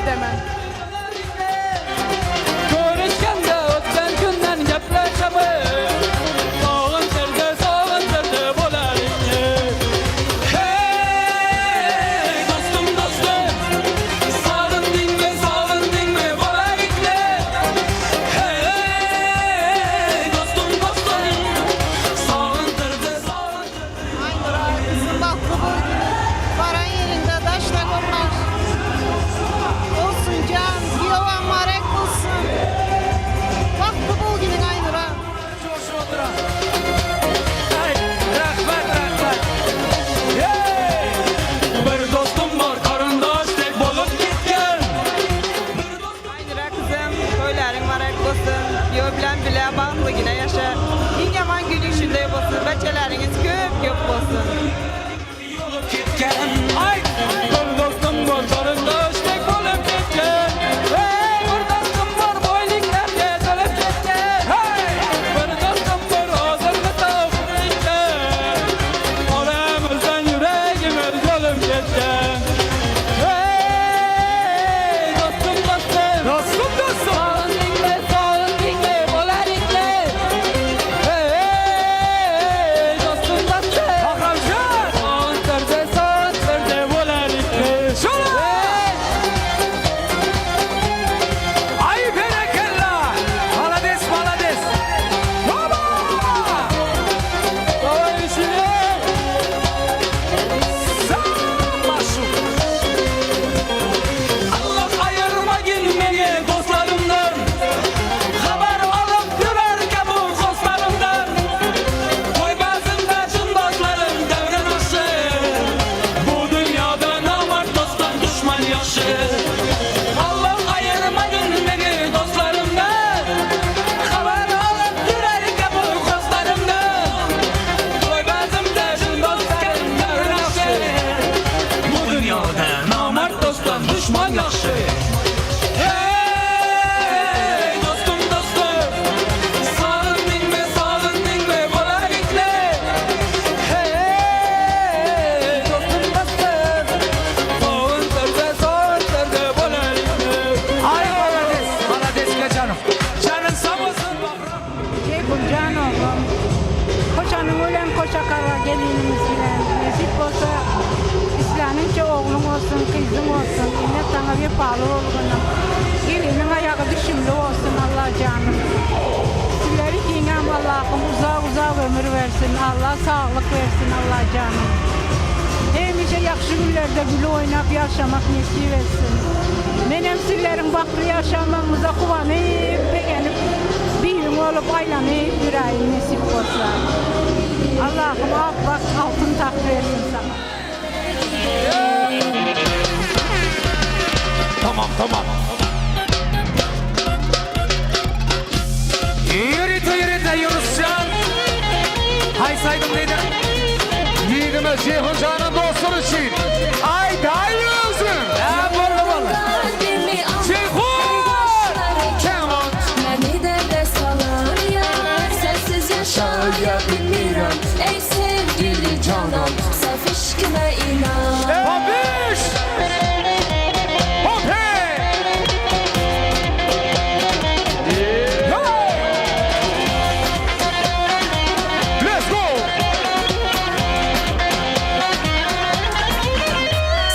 edemen. Görüşkende ötken günden gepleşemiz Sagyndyrdy, sagyndyrdy bolaryny Hey, dostum, dostum Sagyndyňmy, sagyndyňmy bolaryny Hey, dostum, dostum Sagyndyrdy, sagyndyrdy Aynur kızım bahtlı bol günü. Varan yerinde taşla olmaz. Olsun can, giyovan marek olsun. Bahtlı bol günün Aynur'a. Hey, rahmet, rahmet Hey! Bir dostum bar qarindosh dek bo'lib ketgan Aynur'a kızım, toyların marek olsun. Yo bilen bile bahtlı güne yaşa. En yaman günün şunda olsun. Beçeleriniz köp köp olsun. Bo'lib ketgan Ay! Bir do'stim bor qarindoshdek bo'lib ketgan Hey! Bir do'stim bor boyliklarga to'lib ketgan Hey! Bir do'stim bor o'zimni topib Oramizdan yuragimiz bo'lib ketgan Hey! Do'stim do'stim Dostum dostum. Sog'indingmi, sog'indingmi, bo'laringmi? Hey, do'stim do'stim Bahramcan. Sog'intirdi, sog'intirdi bo'laringmi? Şöyle. Ay berekella. Malades malades. Baba. Davay işine. Sen Allah ayırmagin meni do'stlarimdan Xabar olib yurar bu do'stlarimdan To'y bazmda chin do'stlarim davron yaxshi Bu dunyoda nomard do'stdan dushman yaxshi Alloh ayırmagin meni do'stlarimdan Xabar olib yurar bu do'stlarimdan To'y bazmda chin do'stlarim davron yaxshi Bu dunyoda nomard do'stdan dushman yaxshi Hey dostum dostum Sog'indingmi sog'indingmi bolalikni Hey dostum dostum Sog'intirdi sog'intirdi bolalikni Ay malades malades ke canım. Canın sağ olsun Bahram. Ceyhun can oğlum. Koşanın ölen koşa kara gelinimiz bilen. Nesip olsa islanince oğlun olsun, kızın olsun. Yine sana vefalı olgunum. Gelinin ayağı düşümlü olsun Allah canım. Sizleri kingem Allah'ım uzak uzak ömür versin. Allah sağlık versin Allah canım. Hemişe yaxşı günlerde gülü oynap yaşamak nesip etsin. Menem sizlerin bahtlı yaşamamıza kuvanıp, beğenip, bir gün olup aylanıp yüreğim nesip olsa. Allah'ım bak altın taht versin sana. Tamam tamam. Yürüte yürüte Yunuscan. Hay saydım dedi. Yiğidimiz Ceyhuncan'ın dostları için. Ay dayı özüm. Ha boldy boldy. Kalbimi al Ceyhun. Come on. Məni dərdə salır yar Sənsiz yaşaya bilmirəm Ey sevgili canan Saf eşqimə inan Babiş. Hop hey. Hey. Let's go.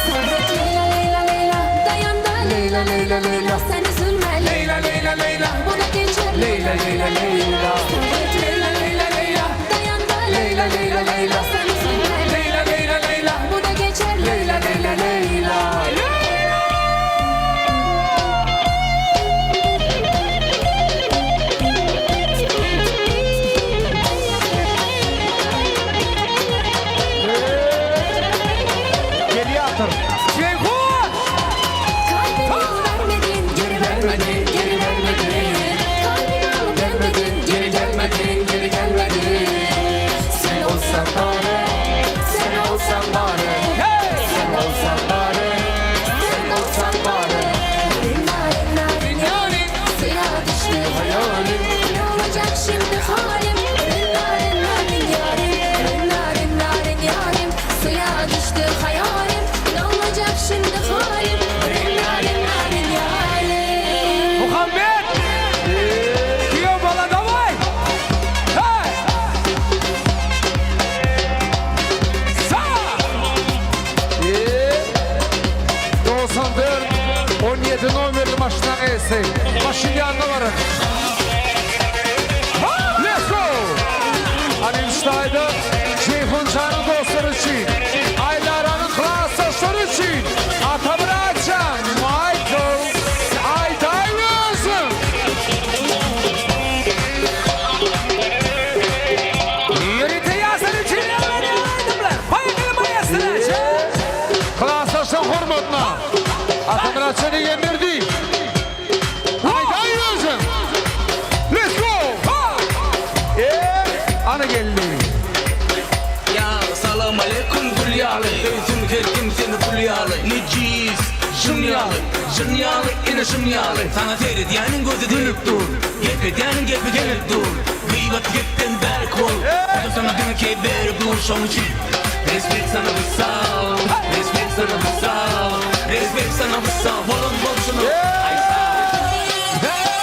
Sabret Leyla Leyla Leyla Dayan da Leyla Leyla Leyla Sen üzülme Leyla Leyla Leyla. Bu da geçer Leyla Leyla Leyla. Sabret Leyla Leyla Leyla. Dayan da Leyla Leyla Leyla. Sen üzülme Leyla Leyla Leyla. Bu da geçer Leyla Leyla Leyla. Leyla. Geliyor atır. Ceyhun. Kalbimi al vermedin geri vermedin geri vermedin Kalbimi al vermedin geri gelmedin geri gelmedin Sen olsan bari sen olsan bari Sen olsan bari sen olsan bari Narin narin Yarim. suya düştü Hayalim. Ne olacak şimdi halim Narin narin yarim Narin narin yarim Suya düştü hayalim Ne olacak şimdi halim Narin narin maşynyň eýesi. Maşyn ýanyna baryň. Let's go! Aninştaýda Jeýhun janyň dostlary üçin, Aýlaranyň klasdaşlary üçin Atamyrat jan, Maýkl, aýdaý özüň! Ýörite ýaşlar üçin ýaňlanýan aýdymlar. Baýgyly maýasyna. Klasdaşlaryň hormatyna Atamyrat jan Egemberdi. Aýdaý özüň! Let's go! Eee, ana geldi. Ya salam aleyküm gül ýaly Söýsün her kim seni pul ýaly Nejis, jyn ýaly, jyn ýaly, ene şun ýaly Saňa seredýäniň gözi dönüp dur Gepledýäniň gepi gelip dur Gyýbat gepden bärik bol O-da saňa diňe keýp berip dur Şoň üçin Respekt sana wysal Respekt sana wysal Respekt sana wysal Bolan bolşuna Aý sag.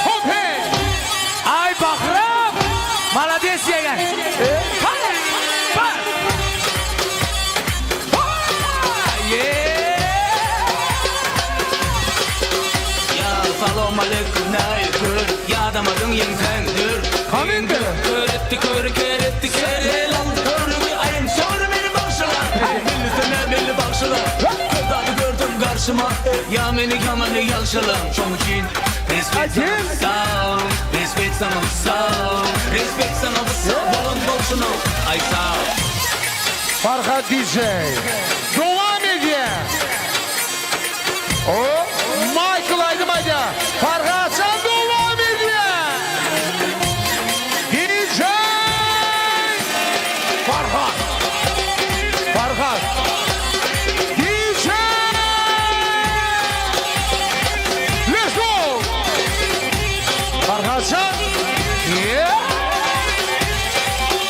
Hop hey! Aý Bahram! Malades ýegen. Hany! Bar! Ye! Ya salam aleyküm näil kör Ýadamadyň ýeňsäň dör Kamin de. Kör etdi köri ker etdi ker El aldy körügi I am sorry meni bagşyla Belli sene belli bagşyla Köp zady gördüm garşyma Ýa meni ýa meni ýagşyla Şoň üçin Respekt sana wysal Respekt sana wysal Respekt sana wysal Bolan bolşuna Aý sag. Farhat DJ. Dowam edýär. O, Michael aýdym aýdýar. Farhat jan dowam edýär. DJ Farhat. Farhat. DJ Let's go. Farhat jan. Yeah.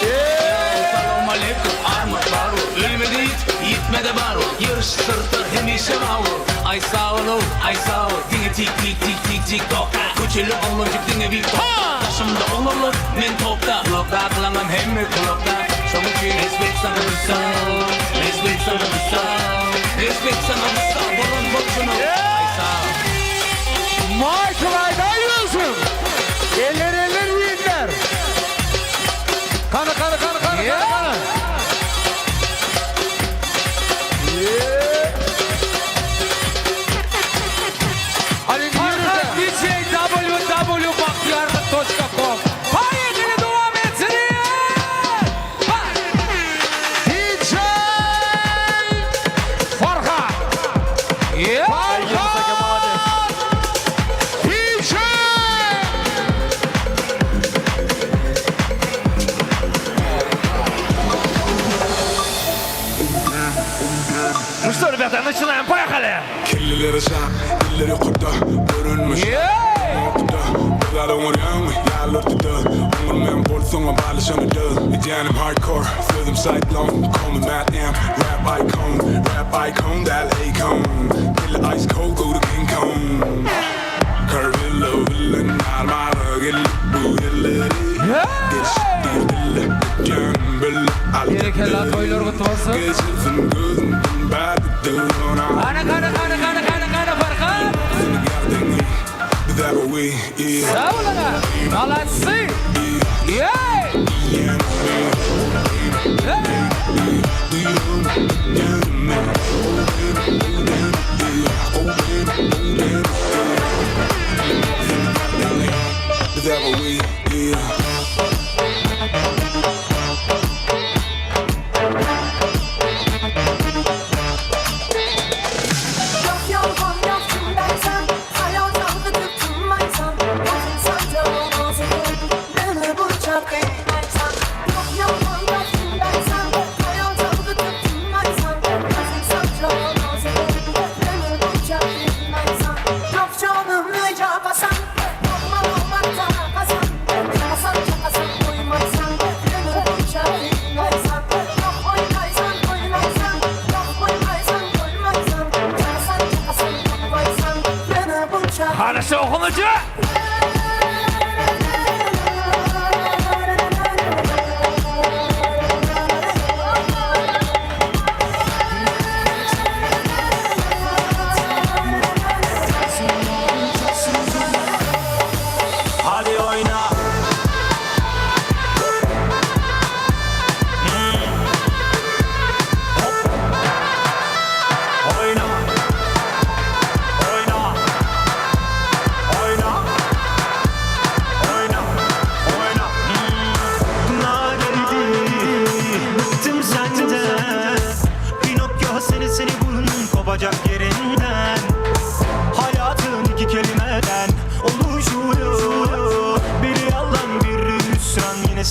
Yeah. Salam aleyküm armut bar ol Ölmedi hiç ýitmedi bar ol Ýyryş syrtar hemişe bar ol Aý sag ol aý sag ol Diňe tik tik tik tik tik tok Köçeli oglanjyk diňe bir top Daşymda oglanlar men topda Blokdakylaňam hemme klopda Şoň üçin Respekt sana wysal Respekt sana wysal Respekt sana wysal Bolan bolşuna Aý sag. Michael aýdaý özüň. Eller eller ýigitler. Kana kana kana kana kana kana. Yeah. Hadi Farhat yürü. DJ www.bahtiyarlyk.com Paýadyny dowam etsin. Bar! DJ Farhat. Yeah! Farhat. DJ. Ну что, ребята, начинаем, поехали! Kelleleri şap, elleri kurda Görünmüş Bular oňurýaňmy, ýaly örtüde Oňurmaýan bolsaň balyşany dö Edýänim hardcore, sözüm cyclone Call me Matt M, rap icon Rap icon, däl Akon Dili ice cold, go to King Kong Carvillo, villen, armara gelip bu ýerleri Geçdir dille, ötýän Berekella toýlar gutly bolsun. Geçirsin gözünden bäri Kana kana kana kana kana kana Farhat. Sag bol aga. Молодцы. Ey! Hey! Yeah. Laf yalvan yaptım ben sen Hayal kalkıtıp tınmaysan Yok insan olmaz Beni bıçak etmezsen Laf yalvan yaptım ben sen Hayal kalkıtıp tınmaysan Yok insan olmaz Beni bıçak etmezsen Laf canım rica basan Normal olmaktan kasan Kasan çakasan koymazsan Beni bıçak etmezsen Laf oynaysan oynaysan Laf koymaysan koymaysan Çakasan çakasan koymaysan Beni bıçak Хорошо, okumacı!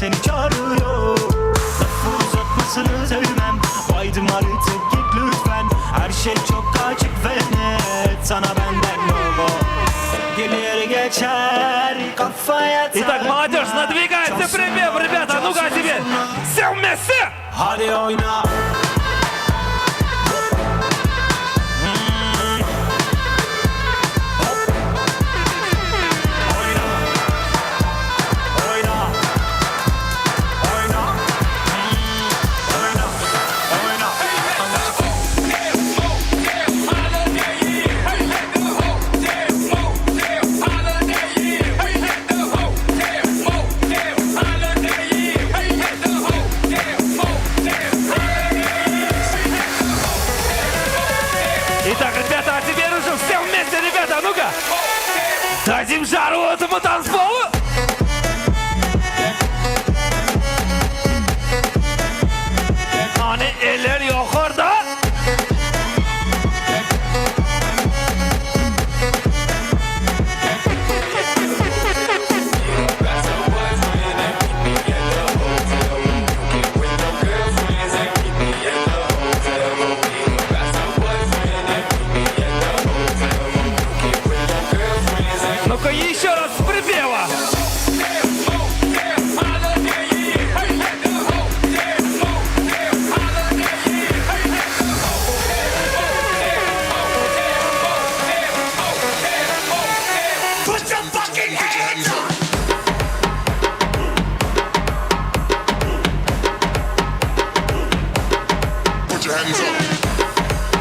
seni çağırıyor Lafı uzatmasını sevmem Baydım artık git lütfen Her şey çok açık ve net Sana benden no go Gelir geçer kafaya Итак, молодежь, takma. надвигается Çok припев, ребята, ну-ка теперь. Все вместе! Hadi oyna Oyna Oyna Oyna Oyna Oyna Итак, ребята, а теперь уже все вместе, ребята, ну-ка! Дадим жару этому танцполу! Hany eller ýokarda! Ну-ка еще раз с припева! Put your fucking hands up! Put your hands up.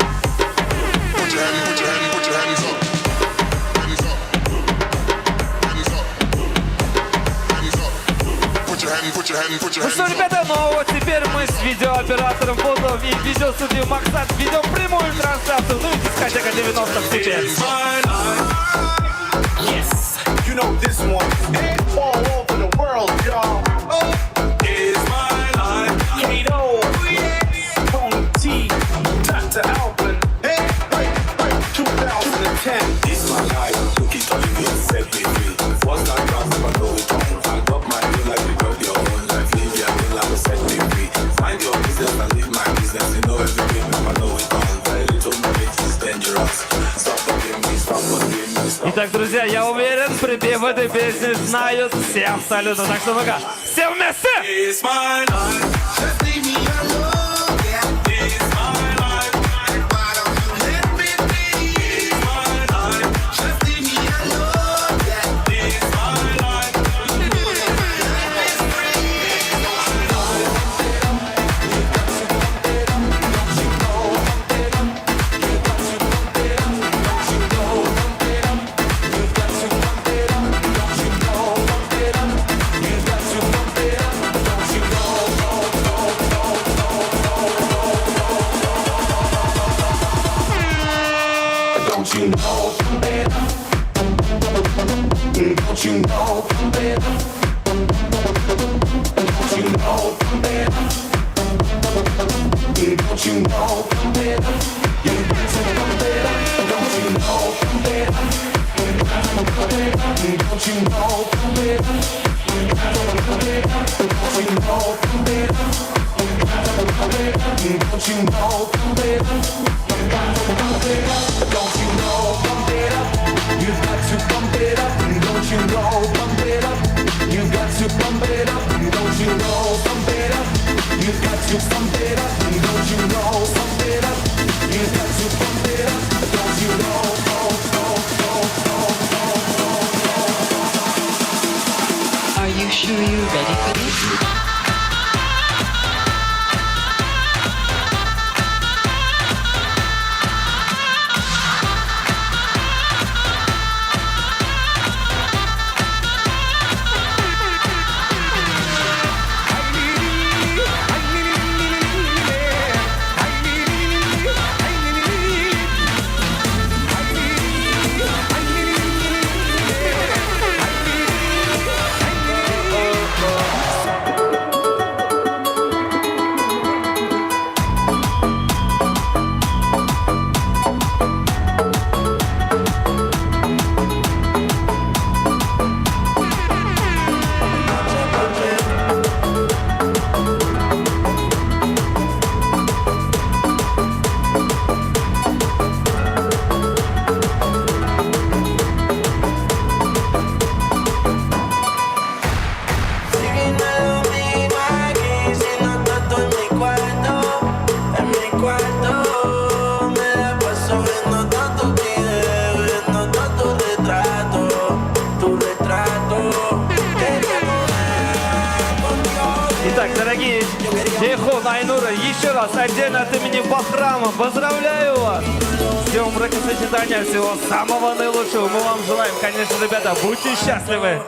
Put your hand, put your hand, put your hands up. Hands up. Hands up. Hands up. Put your hand, put your hand, put your Ну что, hands up. ребята, ну а вот теперь мы с видеооператором фото и видеостудию Максат ведем прямую трансляцию. Ну и дискотека 90-х теперь. Yes, you know this one. All over the world, y'all. Is my life. Kato, Tony T, Dr. Alban. Hey, hey, hey, 2010. It's my life, look it or leave it, set me free. What's that class if I know it all? I got my own life, you got your own life. Live your own life, set me free. Mind your business and leave my business. You know everything, I know it all. Very little knowledge is dangerous. Stop bugging me, stop bugging me, stop. Итак, друзья, я уверен, припев этой песни знают все абсолютно. Так что ну-ка, все вместе! It's my life. Just leave me alone, yeah. It's my life. Why don't you let me be? It's my life. Just leave me alone, yeah. It's my life. Don't you know better? Don't you know better? Don't you know better? Don't you know better? You got to know better. Don't you know better? Don't you know better? Don't you know better? Don't you know better? Don't you know pump it up? You've got to pump it up. Don't you know pump it up? You've got to pump it up. Don't you know pump it up? You've got to pump it up. Don't you know pump it up? You've got to pump it up. Don't you know? Oh, oh, oh, oh, oh, oh. Are you sure you're ready for this? Ay, вас отдельно от имени Бахрама. Поздравляю вас! С днем бракосочетания всего самого наилучшего. Мы вам желаем, конечно, ребята, будьте счастливы.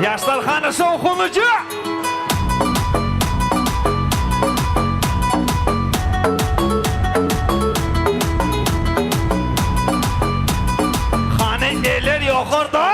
Ýaşlar hany şowhunlyja! Hany eller ýokarda!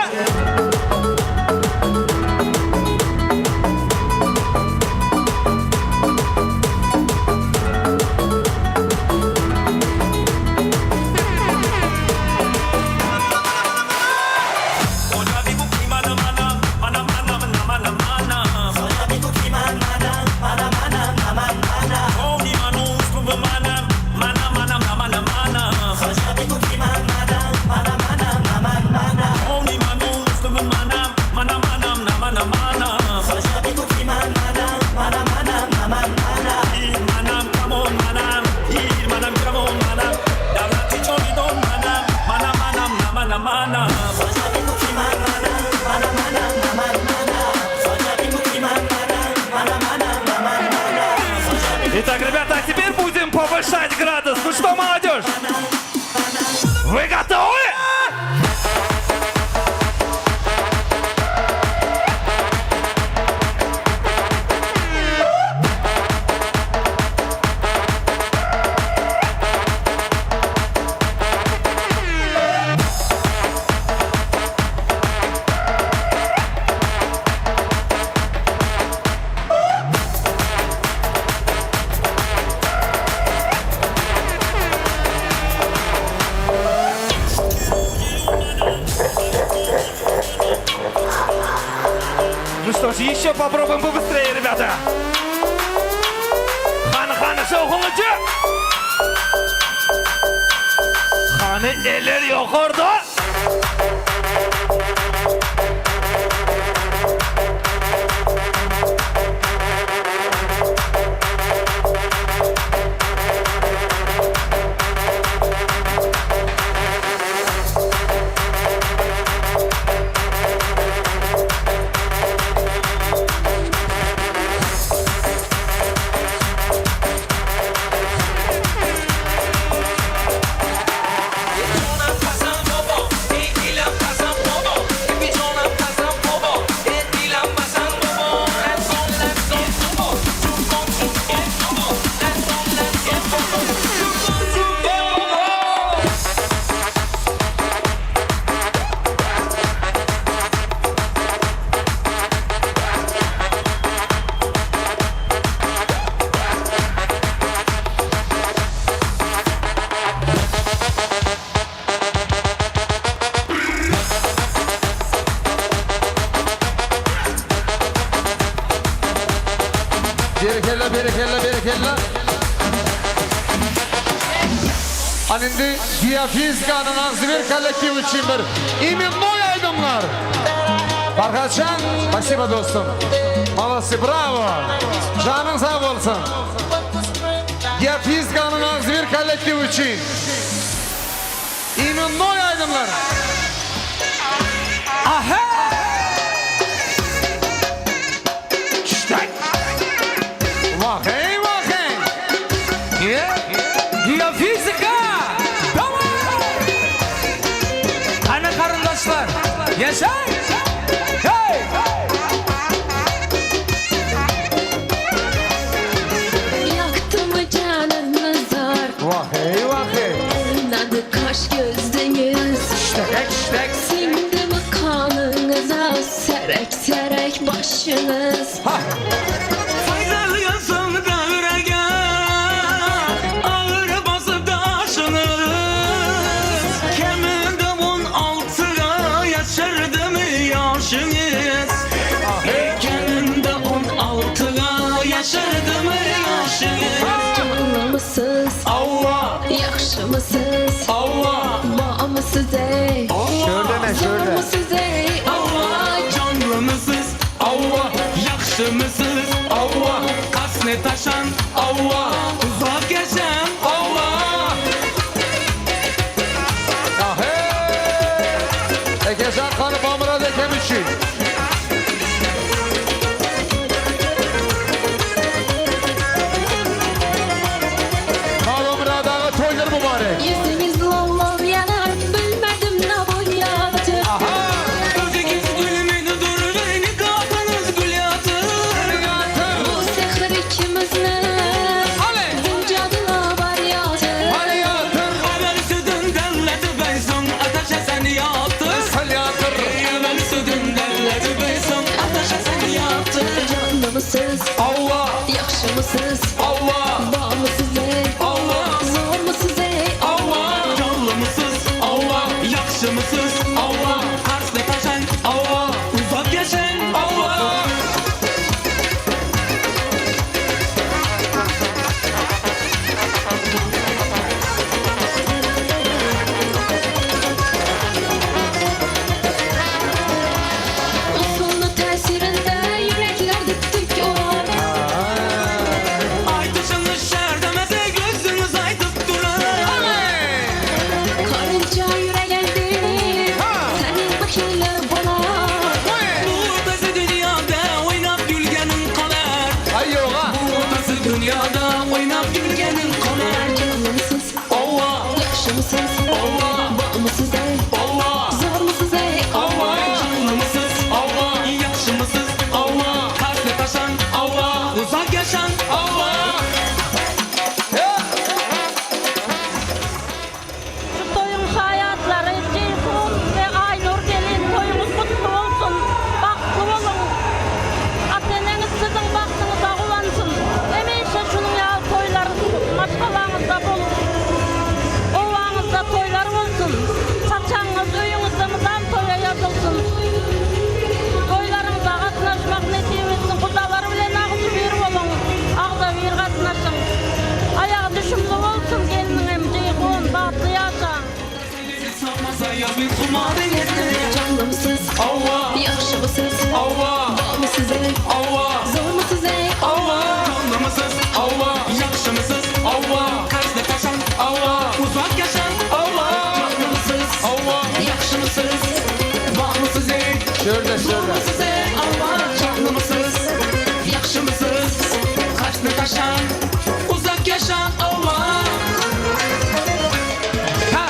Итак, ребята, а теперь будем повышать градус. Ну что, молодежь, вы готовы? Ну что ж, еще попробуем побыстрее, ребята. Hany, hany, şowhunlyja. Hany, eller ýokarda. Berekella, berekella, berekella. Ana indi Geofizikanyň agzybir kollektiwi üçin bir imennoý aýdymlar. Farhatjan, spasibo dostum. Molodцы, brawo. Janyň sag bolsun. Geofizikanyň agzybir kollektiwi üçin imennoý aýdymlar. Wah hey, wah hey. Geofizika! Daway! Hany garyndaşlar, ýaşaý! Hey! Ýakdymy janyňy zar Wah hey, wah hey. Oýnady kaş gözleňiz Ştek, ştek. Siňdimi ganyňyza Serek serek başyňyz Faydalı davrege Ağır basıp daşınız Keminde 16'ya yaşardı mı yaşınız Keminde 16'ya yaşardı mı yaşınız Canlymysyz Allah Ýagşymysyz Allah Bamysyz eý Şöyle şöyle. Zormysyz eý Allah canlı mısınız? Allah yaxşı mısınız? Allah kasne taşan Allah uzak yaşam Allah Ah hey. Ekejan hany Bamyrat ekem üçin. Canlymysyz? Hawa. Ýagşymysyz? Hawa. Barmysyz eý? Hawa. Zormysyz eý? Hawa. Canlymysyz? Hawa. Ýagşymysyz? Hawa. Karsly taşan? Hawa. Uzak ýaşaň? Hawa. Usully täsirinde ýürekler dik-dik urar. Aýdyşyňyz şärdemese gözüňiz aýdyp durar. Karynja ýüregeldi, seniň bir hili bolar. Bu ortasy dünýäde oýnap gülgeniň galar. Aý ýoga. Bu ortasy dünýäde oýnap gülgeniň galar. Canlymysyz? Hawa. Ýagşymysyz? Hawa. Barmysyz eý? Hawa. Zormysyz eý? Hawa. Canlymysyz? Hawa. Ýagşymysyz? Hawa. Kalply taşan? Hawa. Uzak ýaşaň? Hawa. Şu toýuň şaýatlary Jeýhun we Aýnur gelin toýuňyz gutly bolsun, bagtly boluň. Ata-eneňiz siziň bagtyňyza guwansyn. Hemişe şunuň ýaly toýlar maşgalaňyzda bolup, obaňyzda toýlar bolsun. Saçagyňyz öýüňizde mydam toýa ýazylsyn. Toýlaryňyza gatnaşmak nesip etsin. Gudalar bilen agzybir boluň, agzybir gatnaşyň. Aýagy düşümli bolsun gelniňem Jeýhun, bagtly ýaşaň. Canlymysyz? Hawa. Ýagşymysyz? Hawa. Barmysyz eý? Hawa. Zormysyz eý? Hawa. Canlymysyz? Hawa. Ýagşymysyz? Hawa. Karsly taşan? Hawa. Uzak ýaşaň? Hawa. Canlymysyz? Hawa. Ýagşymysyz? Barmysyz eý? Şurada şurada. Zormysyz eý? Hawa. Canlymysyz? Ýagşymysyz? Karsly taşan? Uzak ýaşaň? Hawa. Ha.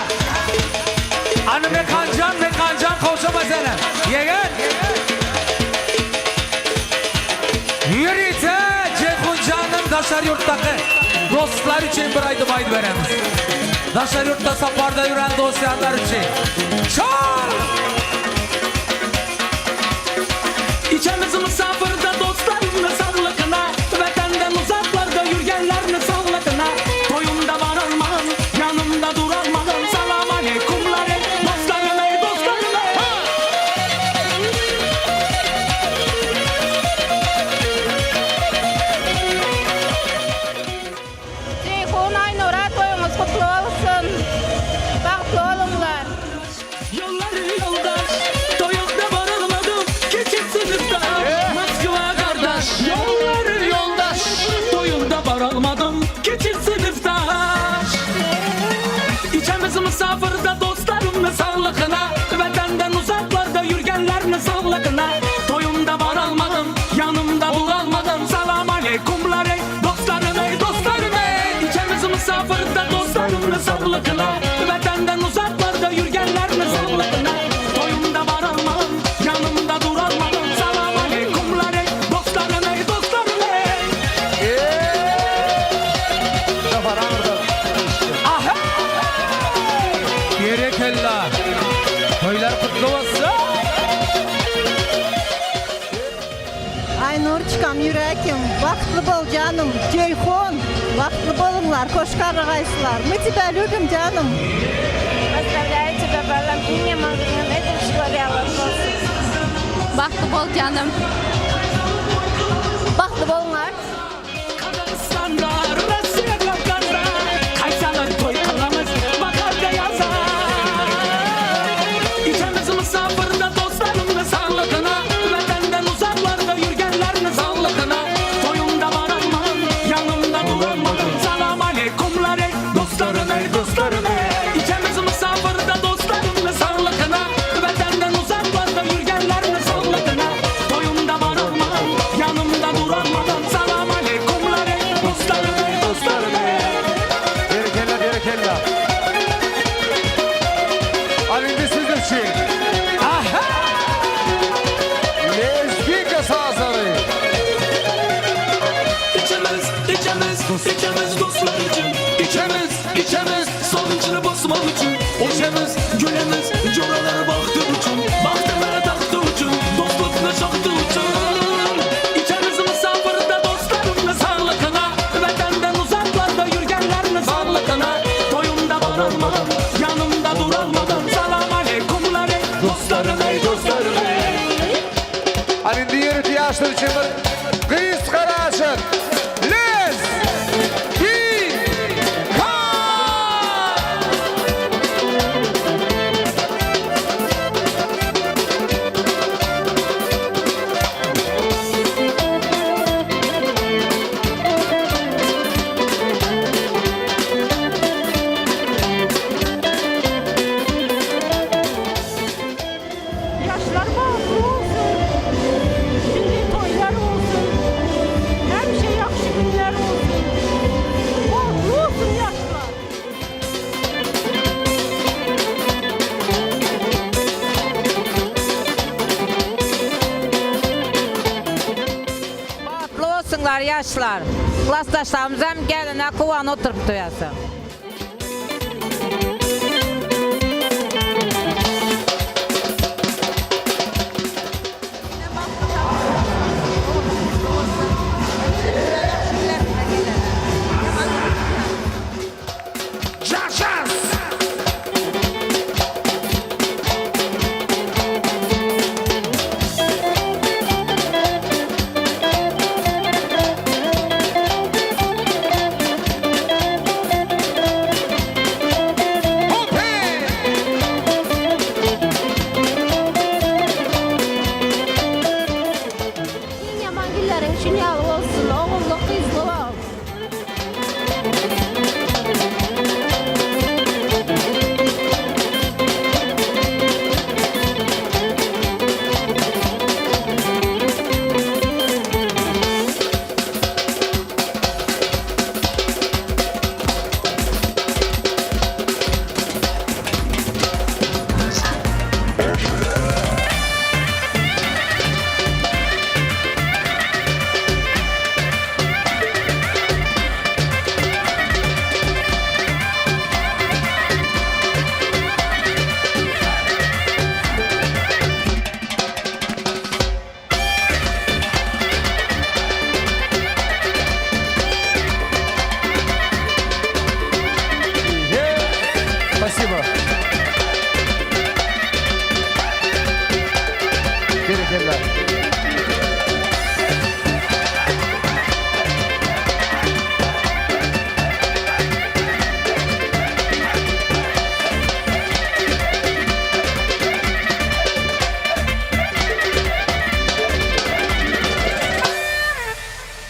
Anı mekancan mekancan kavşama seni. Yeğen. Ýörite Jeýhunjanyň daşary ýurtdaky dostlary üçin bir aýdym aýdyp beremiz. Daşary ýurtda saparda ýören dost-ýarlar üçin. Çal! İçemiz misafirde dostlarımla sağlıkına Vatenden uzaklarda yürgenlerle sağlıkına Toyumda varalmağım, yanımda duralmağım Salam aleykümler ey dostlarım ey dostlarım ey Jeýhun Aýnura toýuňyz gutly bolsun. Bagtly boluňlar. Yolları yoldaş, toyumda varalmadım Küçük sınıfta, Moskva kardeş Yolları yoldaş, toyumda varalmadım Küçük sınıfta İçemiz misafirde dostlarımla sağlıkına Vatenden uzaklarda yürgenlerle sağlıkına Toyumda varalmadım, yanımda duralmadım Salam aleykümler ey dostlarım ey dostlarım ey İçemiz misafirde dostlarımla sağlıkına Vatenden uzaklarda yürgenlerle sağlıkına Toyumda varalmadım, yanımda duralmadım Salam aleykümler ey dostlarım ey dostlarım ey Aha! Berekella. Toýlar gutly bolsun. Aynurçkam, ýüregim, bagtly bol janym, Jeýhun, bagtly boluňlar, hoş garragaýsylar. Мы тебя любим, janym. Поздравляю тебя, balam. Iň ýaman günüň edil şular ýaly bolsun. Bagtly bol janym. Bagtly boluňlar. Kazakistan'da, Rusya Kafkas'ta Kaysalar toy kılamız, baharda yazar İçemiz misafirde dostlarımla sağlıkına Vatenden uzaklarda yürgenlerle sağlıkına Toyumda varalmam, yanımda duralmam Salam aleykümler ey dostlarım ey dostlarım ey İçemiz misafirde dostlarımla sağlıkına Vatenden uzaklarda yürgenlerle sağlıkına Toyumda varalmam, yanımda duralmam Salam aleykümler ey dostlarım ey dostlarım ey. üçin bir gysgaraçyk lez gi ka! Ýaşlar bagtly bolsun, milli toýlar bolsun, hemişe ýagşy günler bolsun. Bagtly bolsun ýaşlar. Bagtly bolsunlar ýaşlar. Klasdaşlarymyzam geline guwanyp oturypdy ýasa. Iň ýaman günleriň şun ýaly bolsun, ogully gyzly bol. Spasibo. Berekella.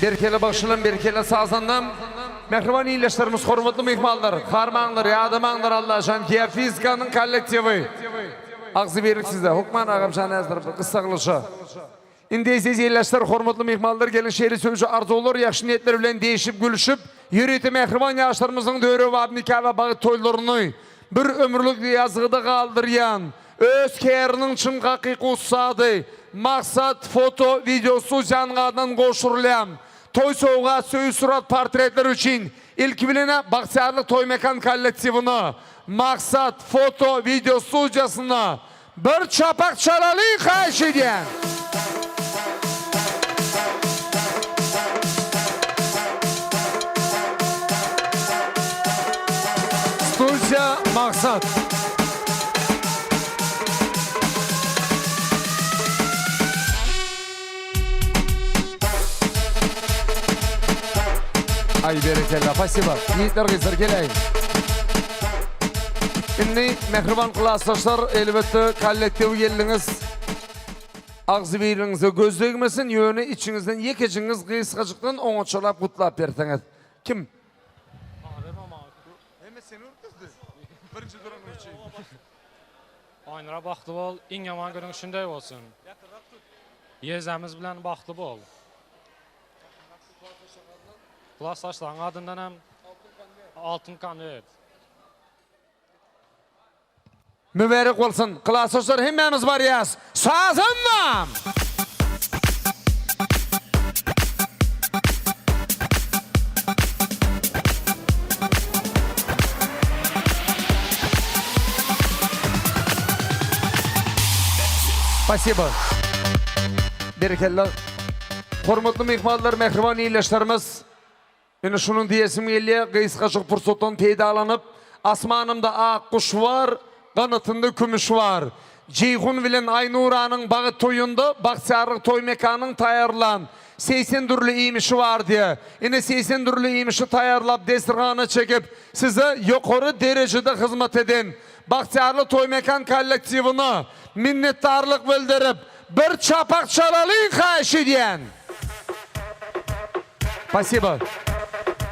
Berkelle bagşylam, berkelle sazandam. Mähriban ildeşlerimiz, hormatly myhmanlar, harmaňlar, ýadamaňlar Allajan Geofizikanyň kollektiwi. Agzybirlik sizde. Hokman agamjan häzir bir gyssaglyja. Indi eziz ildeşler, hormatly myhmanlar, geliň şeýle söýüji arzuwlar, ýagşy niýetler bilen diýşip, gülüşip, ýörite mähriban ýaşlarymyzyň döwrebap nika we bagt toýlaryny bir ömürlik ýazgyda galdyrýan Öz käriniň çyn hakyky ussady Maksat foto wideo studiýanyň adyndan gowşurylýan toý sowgat söýüş surat portretler üçin ilki bilenä Bagtyýarlyk toý mekan kollektiwine Maksat foto wideo studiýasyna bir çapak çalalyň haýyş edýän. Studiýa Maksat. Aý berekella spasiba. Ýigitler gyzlar geläýiň. Indi mähriban klasdaşlar elbetde kollektiw geldiňiz. Agzybirligiňize göz degmesin, ýöne içiňizden ýekejiňiz gysgajykdan oňaçalap gutlap berseňiz. Kim? Hemme seni ürküzdi. Birinji duran üçin. Aýnura bagtly bol, iň ýaman günüň şunday bolsun. Ýezemiz bilen bagtly bol. Klasdaşlaryň adyndan hem altyn konwert. Mübärek bolsun klasdaşlar hemmämiz barýas sazandam. Spasibo. Berekella. Hormatly myhmanlar, mähriban ildeşlerimiz. Ine şuny diýesim gelýär, gysgajyk pursatdan peýdalanyp, Asmanymda ak guş bar, ganatynda kümüş bar. Jeýhun bilen Aýnuranyň bagy toýunda Bagtyýarlyk toý mekanynyň taýýarlan 80 dürli iýmişi bar diýýär. Ine 80 dürli iýmişi taýýarlap destrhana çekip, size ýokary derejede hyzmat eden Bagtyýarlyk toý mekan kollektiwine minnetdarlyk bildirip, bir çapak çalalyň haýyş edýän! Spasibo.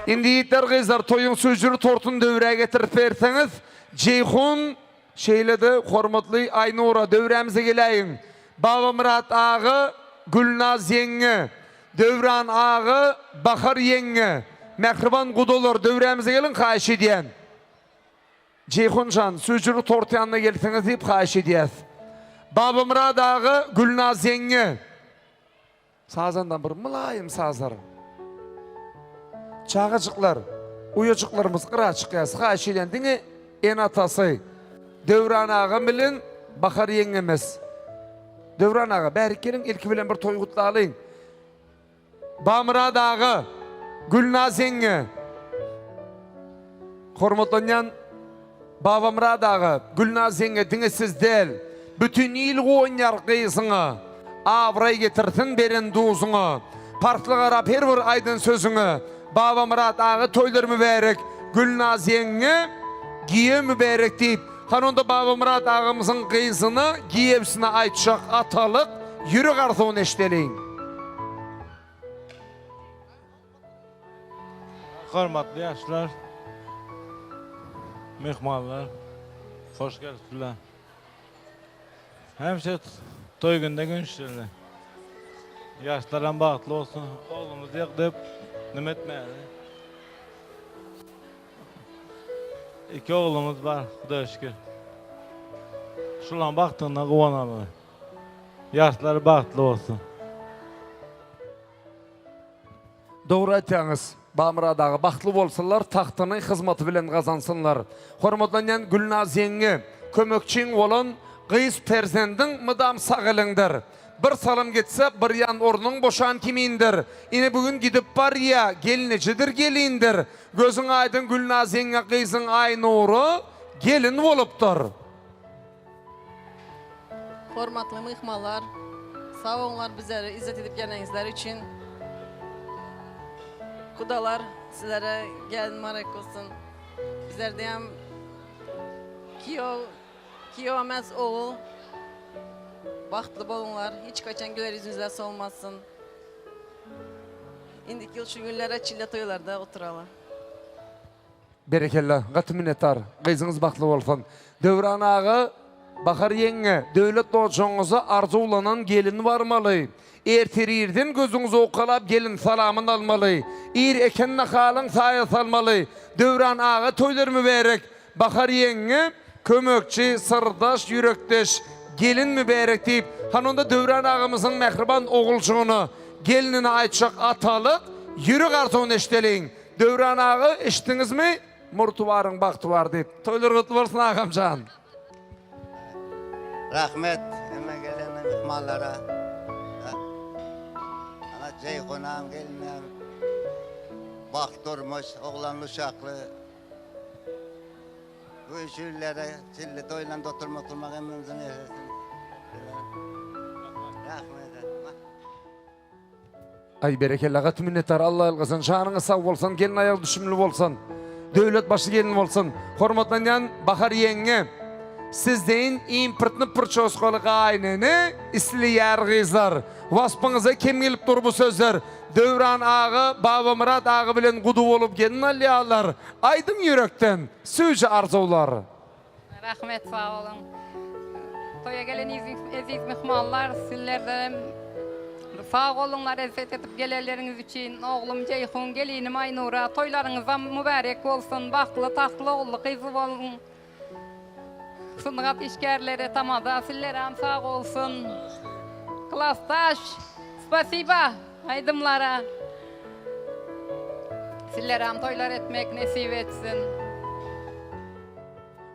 Indi ýigitler gyzlar toýuň süýjüli tortuny döwrä getirip berseňiz, Jeýhun şeýle-de hormatly Aýnura döwrämize geläýiň. Babamyrat aga, Gülnaz ýeňňe, Döwran aga, Bahar ýeňňe, mähriban gudalar döwrämize geliň haýyş edýän. Jeýhun jan, süýjüli tort ýanyna gelseňiz diýip haýyş edýäs. Babamyrat aga, Gülnaz ýeňňe. Sazandan bir mylaýym sazlar. Çagajyklar, uýajyklarymyz gyra çykýas. Haýyş edýän diňe ene-atasy Döwran agam bilen Bahar ýeňňemiz. Döwran aga, bärik geliň, ilki bilen bir toý gutlalyň. Bamyrat aga, Gülnaz ýeňňe. Hormatlanýan Babamyrat aga, Gülnaz ýeňňe diňe siz däl, bütin il guwanýar gyzyňa. Abraý getirsin beren duzuňa. Parsly garap her bir aýdan sözüňe. Babamyrat aga toýlar mübärek, Gülnaz ýeňňe giýew mübärek diýip, hany onda Babamyrat agamyzyň gyzyna, giýewsine aýtjak atalyk ýürek arzuwyny eşdeliň. Hormatly ýaşlar, myhmanlar, hoş gelipsiler. Hemişe toý günde günşürli. Ýaşlar hem bagtly bolsun. Oglumyz ýok diýip nime etmäli. Iki oglumyz bar, Hudaýa şükür. Şularyň bagtyna guwanaly. Ýaşlar bagtly bolsun. Dogry aýtýaňyz, Bamyrat aga, bagtly bolsunlar, tagtyny hyzmaty bilen gazansynlar. Hormatlanýan Gülnaz ýeňňe, kömekçiň bolan gyz perzendiň mydam sag eliňdir. Bir salym gitse, bir ýan ornuň boşan kimindir. Ine bu gün gidip barýa, gelnejedir gelindir. Gözüň aýdyň Gülnaz ýeňňe gyzyň Aýnury gelin bolupdyr. Hormatly myhmanlar, sag bolunlar bizleri izzet edip geleniňizler üçin. Gudalar sizlere gelin mübarek bolsun. Bizlerde hem kiýew, kiýew emes ogul. Bagtly boluňlar, hiç haçan güler ýüzüňizler solmasyn. Indiki ýyl şu günlere çille toýlarda oturaly. Berekella, gaty minnetdar. Gyzyňyz bagtly bolsun. Döwran aga, Bahar ýeňňe, döwlet ojagyňyza arzuwlanan gelin barmaly. Ertir irden gözüňizi owkalap gelin salamyn almaly. Ir eken nahalyň saýa salmaly. Döwran aga toýlar mübärek. Bahar ýeňňe, kömekçi, syrdaş, ýürekdeş gelin mübärek diýip, hany onda Döwran agamyzyň mähriban oguljygyna, gelnine aýtjak atalyk, ýürek arzuwyny eşideliň. Döwran aga eşitdiňizmi? Murty baryň bagty bar diýip. Toýlar gutly bolsun agamjan. Rahmet hemme gelen myhmanlara. Ana Jeýhunam gelinem. Bagt durmuş, oglanly uşakly. Bu şüllere çilli toýlan oturmak oturmak hemmemiziň ýaşasyn. Rahmet. Aý berekella gaty minnetdar Alla ýalkasyn janyňyz sag bolsun gelin aýagy düşümli bolsun döwlet başy gelin bolsun hormatlanýan Bahar ýeňňe siz deýin importny prçoskaly gaýynene isleýär gyzlar waspyňyza kem gelip dur bu sözler Döwran aga Babamyrat aga bilen guda bolup gelin alýarlar aýdyň ýürekden süýji arzuwlar. Rahmet sag boluň. Toýa gelen eziz myhmanlar sizlerdenem sag boluňlar ezzet edip gelenleriňiz üçin. Oglum Jeýhun, gelinim Aýnura toýlaryňyzam mübärek bolsun. Bagtly, tagtly ogully gyzly boluň. Sungat işgärleri tamada sizlerem sag bolsun. Klasdaş spasiba aýdymlara. Sizlerem toýlar etmek nesip etsin.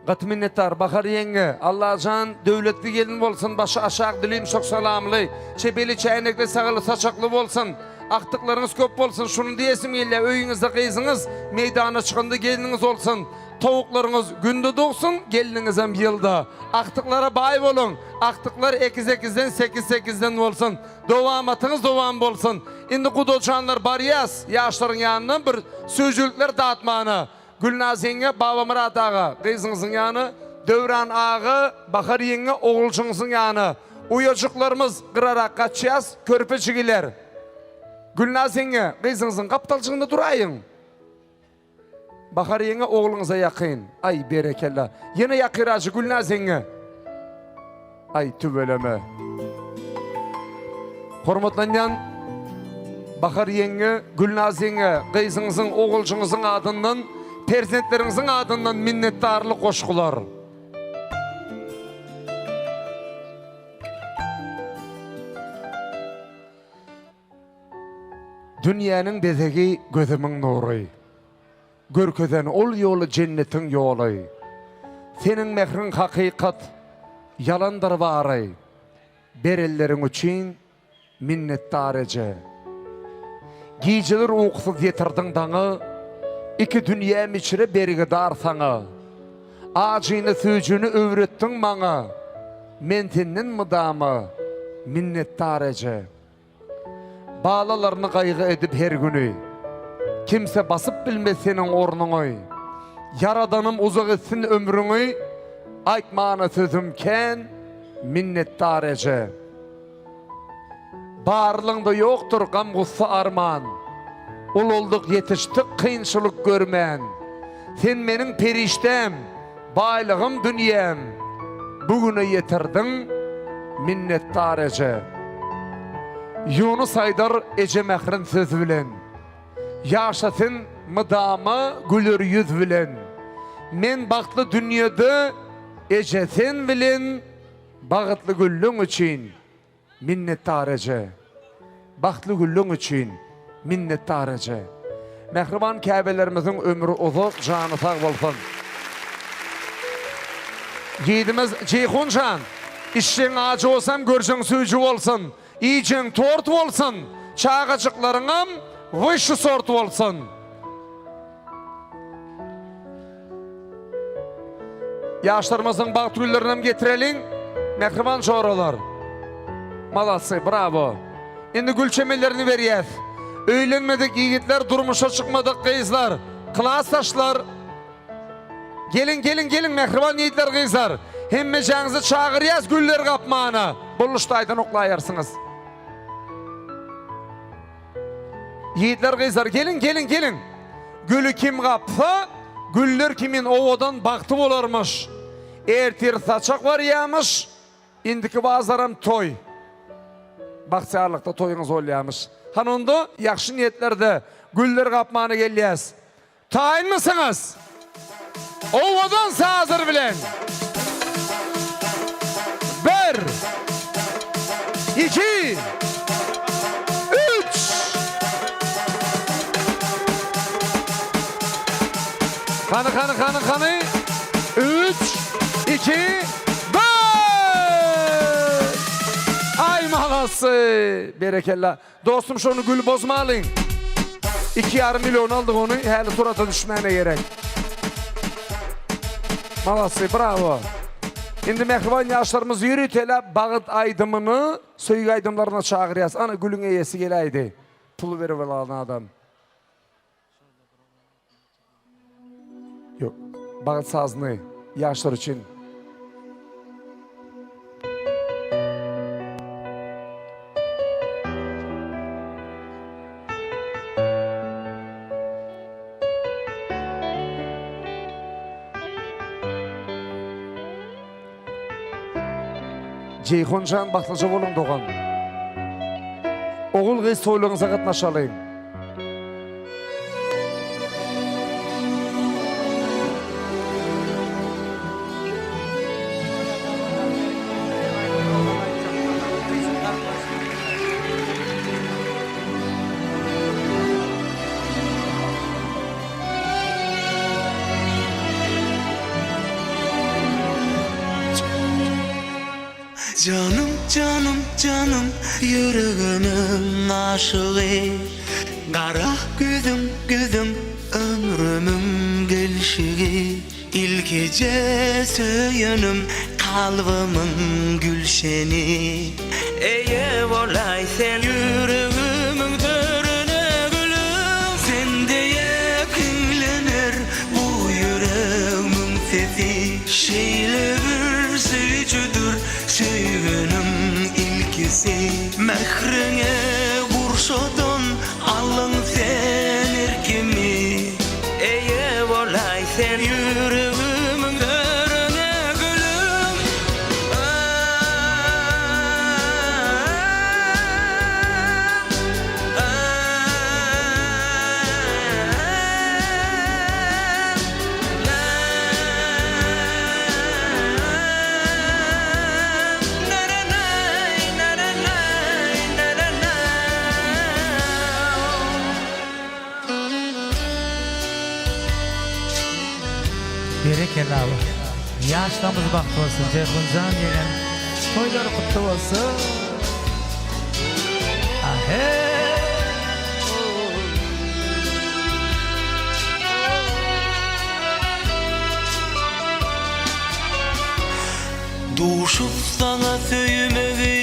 Gaty minnetdar Bahar ýeňňe Allajan döwletli gelin bolsun başy aşak dili ýumşak salamly çep eli çäýnekli sag eli saçakly bolsun agtyklaryňyz köp bolsun şuny diýesim gelýär öýüňizde gyzyňyz meýdana çykanda gelniňiz bolsun. Towuklaryňyz günde dogsun, gelniňizem ýylda. Agtyklara baý boluň. Agtyklar ekiz-ekizden, sekiz-sekizden bolsun. Dowamatyňyz dowam bolsun. Indi gudajanlar barýas ýaşlaryň ýanyna bir süýjülikler datmana. Gülnaz ýeňňe Babamyrat aga gyzyňyzyň ýany, Döwran aga Bahar ýeňňe oguljyňyzyň ýany. Uýajyklarymyz gyrarak gaçýas, körpe jigiler. Gülnaz ýeňňe gyzyňyzyň gapdaljygynda duraýyň. Bahar ýeňňe ogluňyza ýakyn. Aý berekella. Ýene ýakyrajy Gülnaz ýeňňe. Aý tüweleme. Hormatlanýan Bahar ýeňňe, Gülnaz ýeňňe, gyzyňyzyň, oguljyňyzyň adyndan, perzentleriňiziň adyndan minnetdarlyk goşgular. Dünýäniň bezegi gözümiň nury. Görkezen ol ýoly jennetiň ýoly. Seniň mähriň hakykat, ýalandyr bary. Berenleriň üçin minnetdar eje. Gijeler ukusyz ýetirdiň daňa, Iki dünýäm içre bergidar saňa. Ajyny süýjüni öwretdiň maňa, Men senden mydama minnetdar eje. Balalaryny gaýgy edip her güni. Kimse basyp bilmez seniň ornuňy. Ýaradanym uzak etsin ömrüňi, Aýtmana sözüm kän, minnetdar eje. Barlygyňda ýokdur gam-gussa arman. Ulaldyk ýetişdik kynçylyk görmän. Sen meniň perişdäm, Baýlygym dünýäm bu güne ýetirdiň minnetdar eje. Ýunus aýdar eje mährin söz bilen. Ýaşa sen mydama güler ýüz bilen. Men bagtly dünýede eje sen bilen bagytly gülleň üçin. Minnetdar eje. Bagtly günleň üçin minnetdar eje. Mähriban käbelerimiziň ömri uzak, jany sag bolsun. Ýigidimiz Jeýhun jan, içjeň ajy bolsam görjeň süýji bolsun, iýjeň tort bolsun, çagajyklaryňam wyşşy sort bolsun. Ýaşlarymyzyň bagt güllerinem getireliň, mähriban joralar. Maladsy, bravo. Indi gül çemenlerini berýäs. Öýlenmedik ýigitler, durmuşa çykmadyk gyzlar, klasdaşlar. Geliň, geliň, geliň, mähriban ýigitler, gyzlar. Hemmejäňizi çagyrýas güller gapmana. Boluşdaýdan oklaýarsyňyz. Ýigitler gyzlar geliň geliň geliň. Güli kim gapsa, güller kimin owadan bagty bolarmyş. Ertir saçak barýamyş, indiki bazaram toý. Bagtyýarlykda toýuňyz bolýamyş. Hany onda ýagşy niýetlerde güller gapmana gelýäs. Taýynmysyňyz? Owadan sazlar bilen. Bir, iki, üç. Hany, hany, hany, hany. Üç, iki, bir. Aý malasy. Berekella. Dostum şony gül bozmalyň. Iki ýarym million aldyk ony häli surata düşmäne gerek. Malasy bravo. Indi mähriban ýaşlarymyz ýöriteläp bagyt aýdymyny söýgi aýdymlaryna çagyrýas. Ana gülüň eýesi geläýdi. Pul berip alan adam. Ýok, bagyt sazyny ýaşlar üçin. Jeýhun jan bagtlyja boluň dogan. Ogul gyz toýlaryňyza gatnaşalyň. Janym janym janym ýüregimiň aşygy Gara gözüň gözüň ömrümiň gelşigi. Ilkije söýenim kalbymyň gülşeni. Eýe bolaý sen ýüregimiň törüne gülüm. Sen diýip hiňlener bu ýüregimiň sesi. Şeýle bir süýjüdir söýginiň ilkisi. Mähriňe gurşadan Aldyň sen erkimi. Eýe bolaý sen ýüregimiň törüne gülüm. Berekella Ýaşlarymyz bagtly bolsun Jeýhunjan ýegen toýlary gutly bolsun Ahe. Duşup saňa söýmegi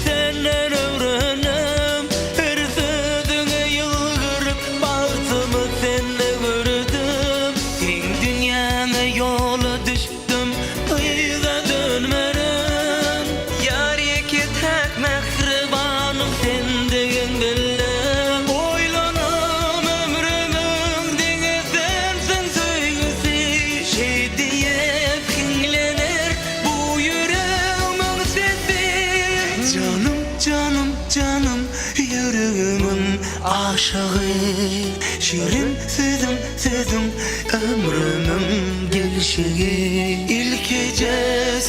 senden öwrenem Her sözüňe ýylgyryp bagtymy sende gördüm Seň dünýäňe ýola düşdüm yza dönmerin Ýar ýeke täk mähribanym sendigin bildim Oýlanam ömrümiň diňe sensiň söýgüsi Şeý diýip hiňlener bu ýüregimiň sesi. Janym, janym, janym, ýüregimiň aşygy. Şirin sözüň, sözüň, ömrümiň gelşigi. Ilkije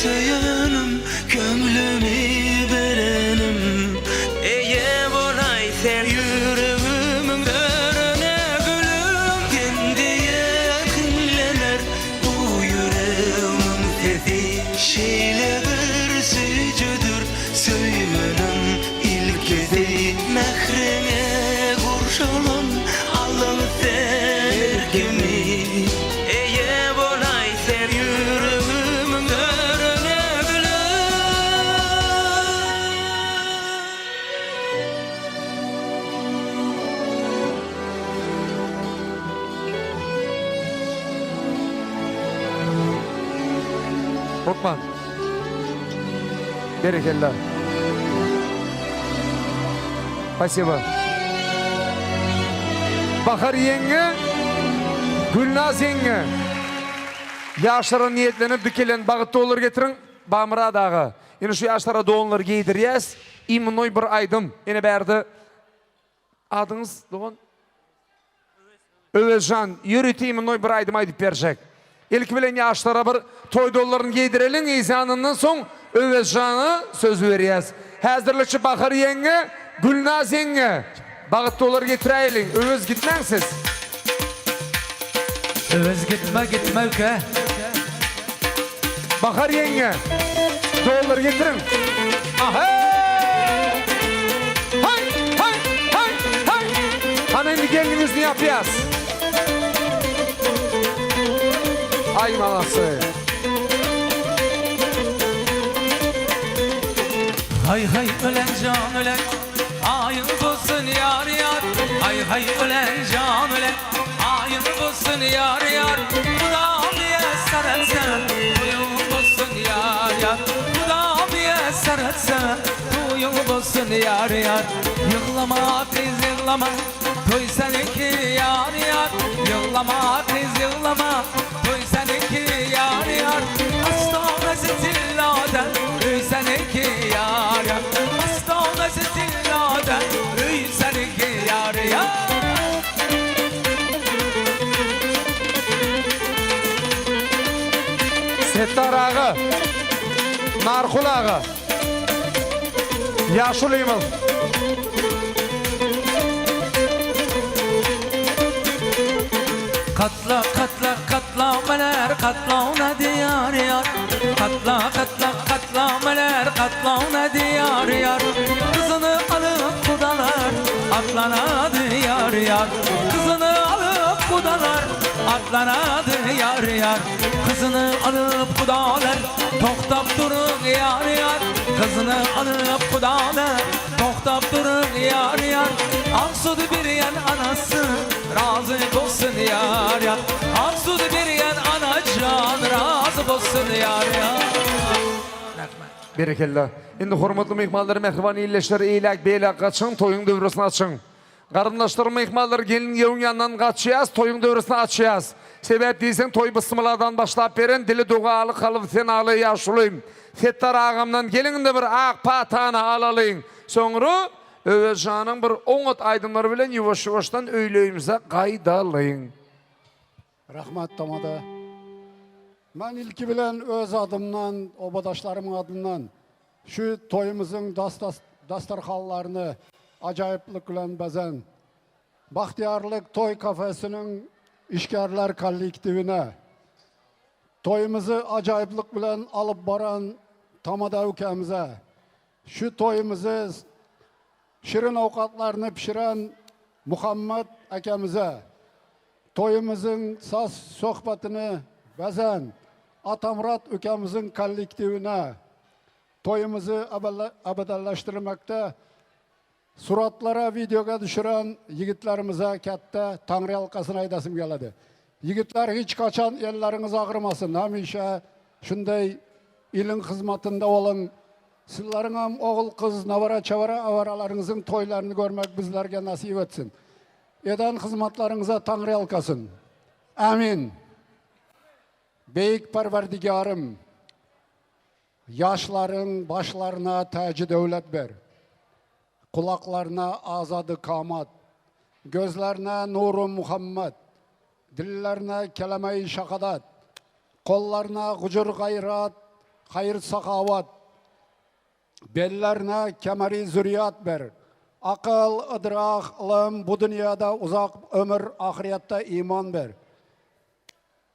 söýenim, köňlümi berenim. Eýe bolaý sen ýüregimiň törüne gülüm. Sen diýip hiňlener bu ýüregimiň sesi. Şeýle bir süýjüdir söýginiň ilkisi. Mähriňe gurşalan aldyň sen erkimi. Eýe bolaý sen ýüregimiň törüne gülüm. Hokman. Berekella. Spasibo. Bahar ýeňňe, Gülnaz ýeňňe. Ýaşlara niýetlenip dikilen bagyt dollar getiriň, Bamyrat aga. Ine şu ýaşlara donlary geýdirýäs. Imennoý bir aýdym. Ine bärde adyňyz dogan? Öwezjan ýörite imennoý bir aýdym aýdyp berjek. Ilki bilen ýaşlara bir toý donlaryny geýdireliň, yzýanyndan soň Öwezjana söz berýäs. Häzirlikçe Bahar ýeňňe, Gülnaz ýeňňe bagyt dolar getiräýeliň. Öwez gitmäň siz. Öwez gitme gitme üke. Bahar ýeňňe, dollar getiriň. Aheý! Haý, haý, haý, haý! Hany indi gelniň ýüzüni ýapýas. Aý malasy. Haý haý ölen jan ölen Aýyň bolsun ýar ýar Haý haý ölen jan ölen Aýyň bolsun ýar ýar Gudam miýesser etse Toýuň bolsun ýar ýar Gudam miýesser etse Toýuň bolsun ýar ýar Ýyglama gyz ýyglama Toý seniňki ýar ýar Ýyglama gyz ýyglama Toý seniňki ýar ýar Astanasy tilladan Öý seniňki ýar ýar Astanasy tilladan Öý seniňki ýar ýar. Setdar aga, Narkul aga, ýaşulymyz. Katla katla katla meler katlawna diýar ýar Katla katla katla meler katlawna diýar ýar Gyzyny alyp gudalar atlanady ýar ýar Gyzyny alyp gudalar atlanady ýar ýar. Gyzyny alyp gudalar, Togtap duruň ýar-ýar. Gyzyny alyp gudalar, Togtap duruň ýar-ýar. Ak sudy berýän anasy, Razy bolsun ýar-ýar. Ak sudy berýän anajan, Razy bolsun ýar-ýar. Rahmet. Berekella. Indi hormatly myhmanlar, mähriban ildeşler, eýläk-beýläk gaçyň, toýuň döwresini açyň. Garyndaşlar, myhmanlar, gelin-giýewiň ýanyndan gaçýas, toýuň döwresini açýas. Sebäp diýseň, toý bysmyladan başlap beren, dili dogaly, kalby senaly ýaşulym Setdar agamdan geliň-de bir ak patany alalyň. Soňra Öwezjanyň bir oňat aýdymlary bilen ýuwaş-ýuwaşdan öýli-öýümize gaýdalyň. Rahmat tamada. Men ilki bilen öz adymdan, obadaşlarymyň adyndan şu toýumyzyň dastarhanlaryny ajaýyplyk bilen bezän Bagtyýarlyk toý kafesiniň işgärler kollektiwine, toýumyzy ajaýyplyk bilen alyp baran tamada ükämize, şu toýumyzy şirin owkatlaryny pişiren Muhammet akemize, toýumyzyň saz söhbetini bezän Atamyrat ukemiziň kollektiwine, toýumyzy ebedileşdirmekde suratlara, wideoga düşüren ýigitlerimize kätde taňryýalkasyn aýdasym geledi. Ýigitler hiç haçan elleriňiz agyrmasyn, hemişe şunday iliň hyzmatynda boluň. Sizleriňem ogul-gyz, newere-çewere awaralaryňyzyň toýlaryny görmek bizlerge nesip etsin. Eden hyzmatlaryňyza Taňryýalkasyn. Amin. Beýik Perwerdigärym, ýaşlaryň başlaryna täji-döwlet ber. Gulaklaryna azady kamat, gözlerine nury Muhammet, dillerine kelemeýi şahadat, gollaryna gujur-gaýrat, haýyr-sahawat, bellerine kemeri zürýat ber. Akyl, idrak, ylym, bu dünýäde uzak ömür, ahyrýetde iman ber.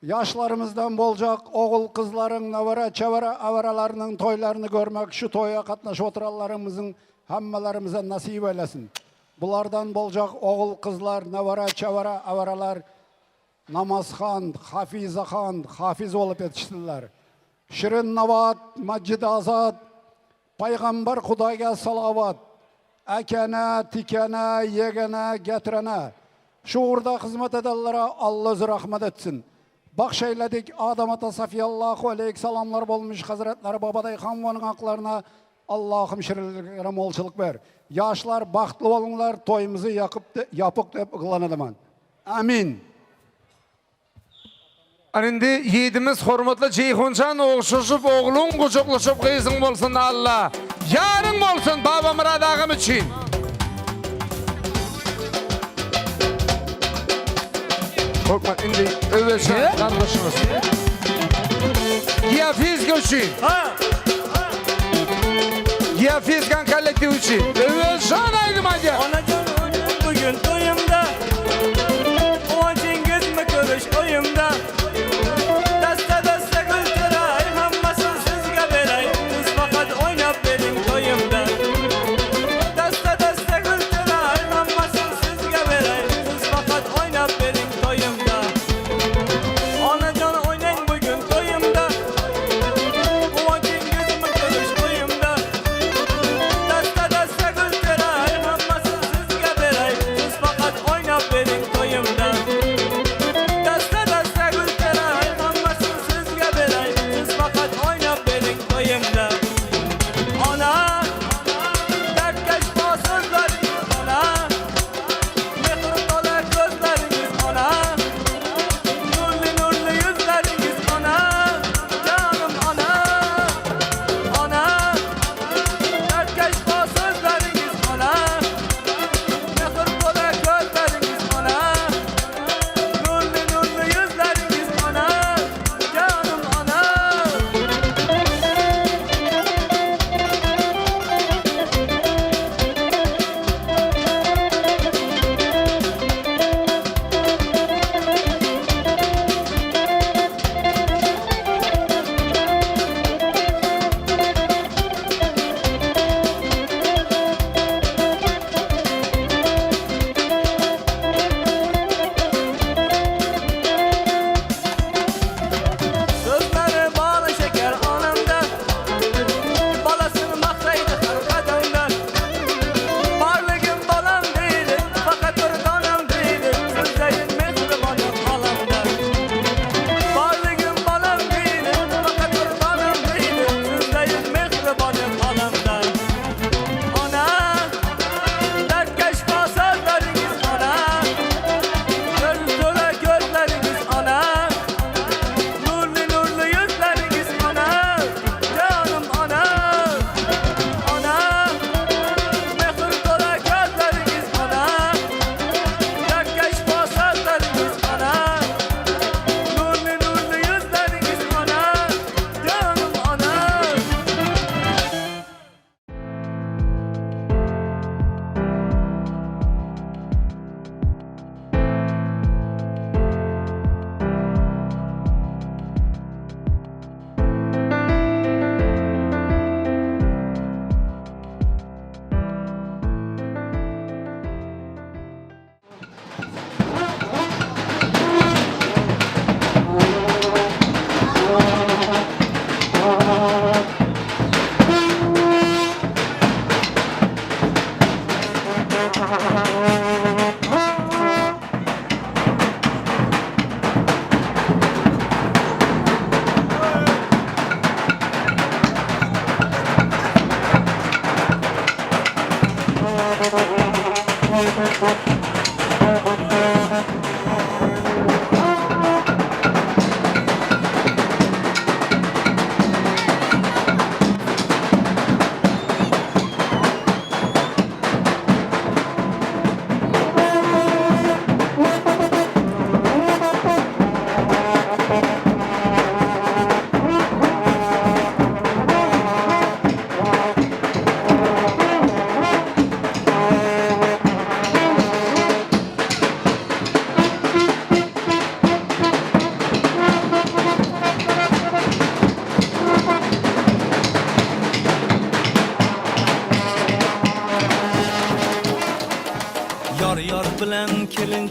Ýaşlarymyzdan boljak ogul-gyzlaryň newere-çewere awaralarynyň toýlaryny görmek şu toýa gatnaşyp oturanlarymyzyň hemmelerimize nasyp eýlesin. Bulardan boljak ogul-gyzlar, newere-çewere awaralar namazhan, hafizahan, hafiz bolup ýetişsinler. Şirin nabat, Majid-Azat, Paýgambar Hudaýga salawat! Ekene, tikene, ýegene, getirene, şu ugurda hyzmat edenlere Alla özi rahmet etsin. Bagş eýledik Adam ata Safiýallahu aleýk salamlar bolmuş Hazretleri Babadaýhan we onuň aklaryna Allahym şirinliklere molçulyk ber. Ýaşlar bagtly boluňlar toýumyzy ýakyp ýapyk dep yglan edemen. Amin. Ana indi ýigidimiz hormatly Jeýhunjan ogşaşyp ogluň gujaklaşyp gyzyň bolsun Alla ýaryň bolsun Babamyrat agam üçin. Korkma indi Öwezjan gardaşymyz. Geofizika üçin. Geofizikan kollektiwi üçin. Öwezjan aýdym aýdýar. Onajan bugün toýumda Guwanjyňyzmy görüş oýumda Dasta-dasta gül turaý Hammasyn sizge beräý Siz fakat oýnap beriň toýumda Dasta-dasta gül turaý Hammasyn sizge beräý Siz fakat oýnap beriň toýumda Onajan oýnaň bugün toýumda Guwanjyňyzmy görüş oýumda Dasta-dasta gül turaý Hammasyn sizge.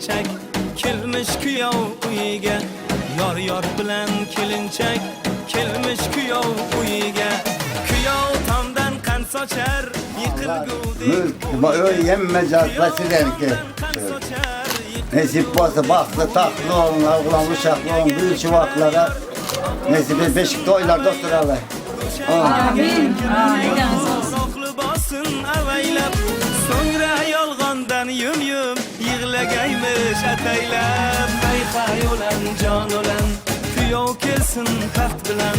kelinchak kelmish kuyov uyiga. Yor yor bilan kelinchak kelmish kuyov uyiga. Kuyov tomdan qand sochar, Mülk, öý hemme zatlar siziňki. Nesip bolsa bagtly tahtly boluň, oglan uşakly boluň, gül çuwaklara nesip et beşik toýlarda oturaly. Amin. Libosin avaylab, so'ngra yolg'ondan yum yum yig'lagaymish ataylab. Hay hay o'lan jon o'lan, kuyov kelsin taxt bilan.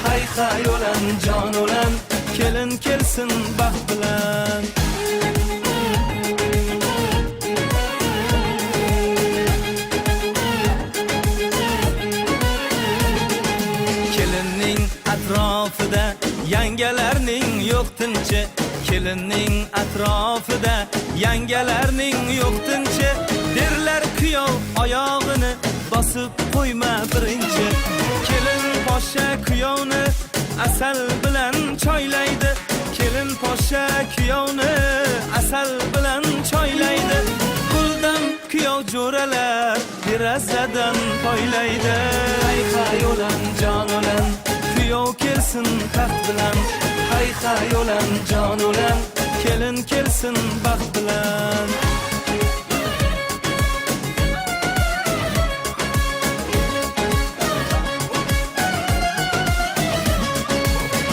Hay hay o'lan jon o'lan, kelin kelsin baxt bilan. Kelinning atrofida yangalarning yo'q tinchi. Kelinning atrofida yangalarning yo'q tinchi. Derlar kuyov oyog'ini bosib qo'yma birinchi. Kelin poshsha kuyovni asal bilan choylaydi. Kelin poshsha kuyovni asal bilan choylaydi. Buldam kuyov jo'ralar derazadan poylaydi. Hay hay o'lan jon o'lan, kuyov kelsin taxt bilan. Hay hay o'lan jon o'lan, kelin kelsin baxt bilan.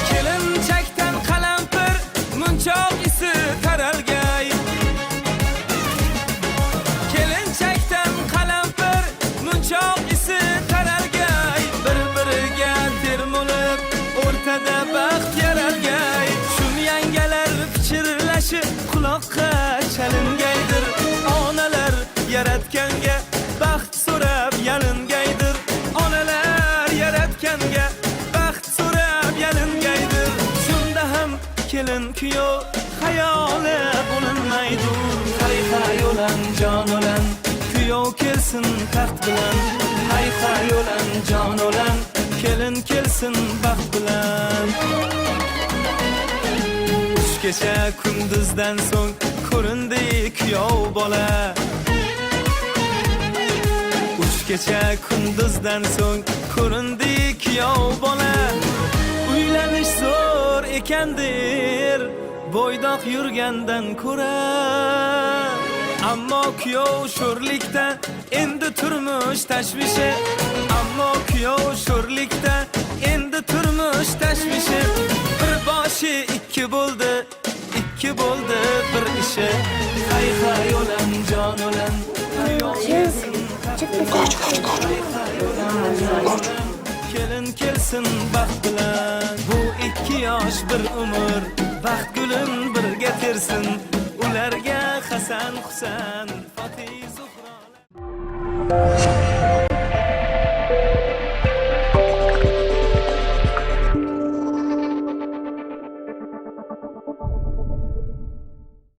Kelinchakdan qalampir munchoq isi taralgay. Kelinchakdan qalampir munchoq isi taralgay. Bir-biriga termulib o'rtada baxt yaralgay. Shum yangalar pichirlashi quloqqa chalingaydir. Onalar yaratganga baxt so'rab yalingaydir. Onalar yaratganga baxt so'rab yalingaydir. Shunda ham kelin kuyov xayoli bo'linmaydir. Hay hay o'lan jon o'lan, kuyov kelsin taxt bilan. Hay hay o'lan jon o'lan, kelin kelsin baxt bilan. Uch kecha kunduzdan so'ng ko'rindi kuyov bola. Uch kecha kunduzdan so'ng ko'rindi kuyov bola. Uylanish zo'r ekandir bo'ydoq yurgandan ko'ra. Ammo kuyov sho'rlikda endi turmush tashvishi. Ammo kuyov sho'rlikda endi turmush tashvishi. Bir boshi ikki bo'ldi, ikki bo'ldi bir ishi. Hay hay o'lan jon o'lan, kuyov kelsin kelin kelsin baxt bilan. Bu ikki yosh bir umr baxt gulin birga tersin. Ularga Hasan Husan, Foti Zuhrolar.